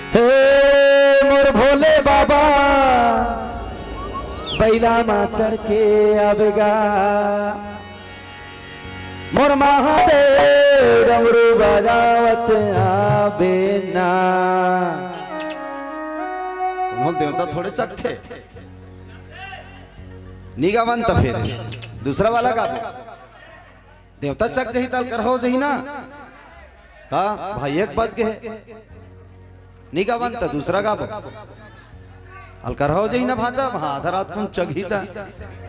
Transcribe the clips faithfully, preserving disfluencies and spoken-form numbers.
हे मोर भोले बाबा, बइला मा चढ़ के आबे गा, मोर महादेव डमरू बजावत आबे ना। मोर देवता थोड़े चकथे। नी गावन त फेर दूसरा वाला गाबो। देवता चक जही त अलकरहा हो जही ना। त भाई एक बज गे हे। नी गावन त दूसरा गाबो। अलकरहा हो जही ना भांचा, हाँ, आधा रात कुन चकही त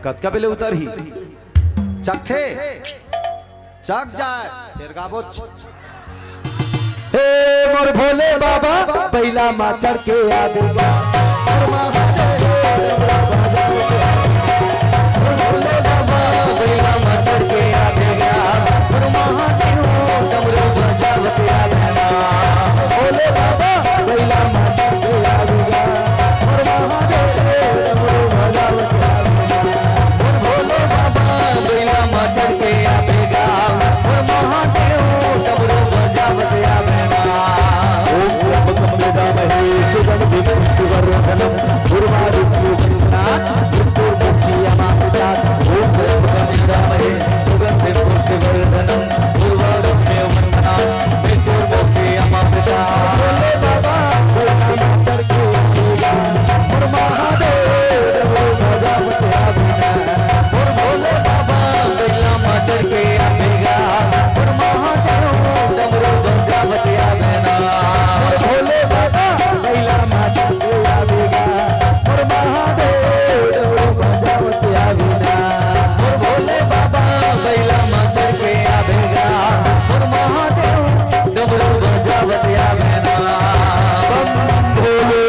कतका बेले उतरही। चकथे, चक जाय, फेर गाबो। हे मोर भोले बाबा, बइला मा चढ़ के आबे गा। मोर महादेव, मोर भोले बाबा, बइला मा चढ़ के आबे गा। मोर महादेव, डमरू बजावत आबे गा। भोले बाबा, बइला मा चढ़ के आबे गा। मोर महादेव, डमरू बजावत आबे गा। मोर भोले बाबा, बइला मा चढ़ के आबे गा। मोर महादेव, डमरू बजावत आबे गा। ॐ त्र्यम्बकं यजामहे सुगन्धिं पुष्टिवर्धनम्। उर्वारुकं इव बन्धनान् मृत्योर्मुक्षीयमामृतात्। ॐ त्र्यम्बकं यजामहे सुगन्धिं पुष्टिवर्धनम्। उर्वारुकं इव बन्धनान् मृत्योर्मुक्षीयमामृतात्। भोले बाबा, बइला मा चढ़ के आबे गा। मोर महादेव, डमरू बजावत आबे गा। मोर भोले बाबा, बइला मा चढ़ के आबे गा। मोर महादेव, डमरू बजावत आबे ना। मोर भोले बाबा, बइला मा चढ़ के आबे गा। मोर महादेव, डमरू बजावत आबे ना। मोर भोले बाबा, बइला मा चढ़ के आबे गा। मोर महादेव, डमरू बजावत आबे ना। बम बम भोले।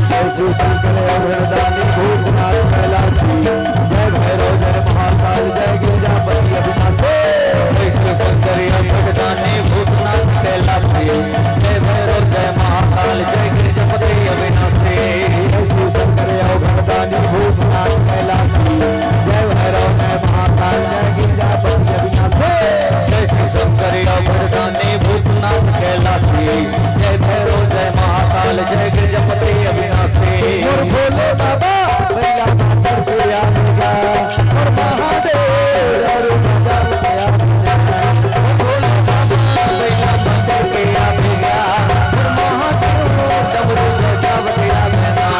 जय शिव शंकर अवघड़दानी भूतनाथ कैलाशी, जय भैरव जय महाकाल जय गिरजापति अविनाशी। जय शिव शंकर अवघड़दानी भूतनाथ कैलाशी, जय भैरव जय महाकाल जय गिरजापति अविनाशी। जय शिव शंकर अवघड़दानी भूतनाथ कैलाशी, जय भैरव जय महाकाल जय गिरजापति अविनाशी। जय शिव शंकर अवघड़दानी भूतनाथ कैलाशी, जय भैरव जय महाकाल जय गिरजापति अविनाशी। मोर भोले बाबा, बइला मा चढ़ के आबे गा। मोर महादेव, डमरू बजावत आबे गा। मोर भोले बाबा, बइला मा चढ़ के आबे गा। मोर महादेव, डमरू बजावत आबे गा।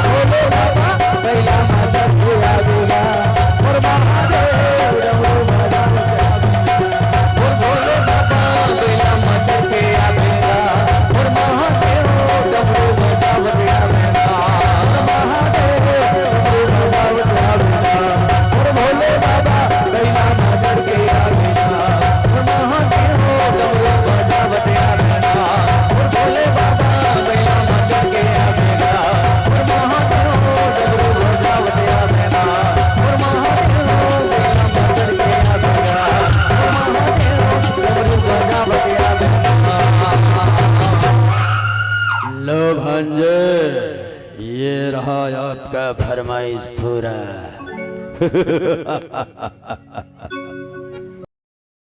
मोर भोले बाबा, बइला मा चढ़ के आबे गा। मोर महादेव, डमरू बजावत आबे गा। मोर भोले बाबा, बइला मा चढ़ के आबे गा। मोर महादेव, डमरू बजावत आबे गा। मोर महादेव, डमरू बजावत आबे गा। मोर भोले बाबा, बइला मा चढ़ के आबे गा। मोर महादेव, डमरू बजावत आबे गा। मोर भोले बाबा, बइला मा चढ़ के आबे गा। मोर महादेव, डमरू बजावत आबे गा। मोर महादेव, बइला मा चढ़ के आबे गा। मोर महादेव, डमरू बजावत आबे गा। लो भंजे, ये रहा आपका फरमाइश पूरा।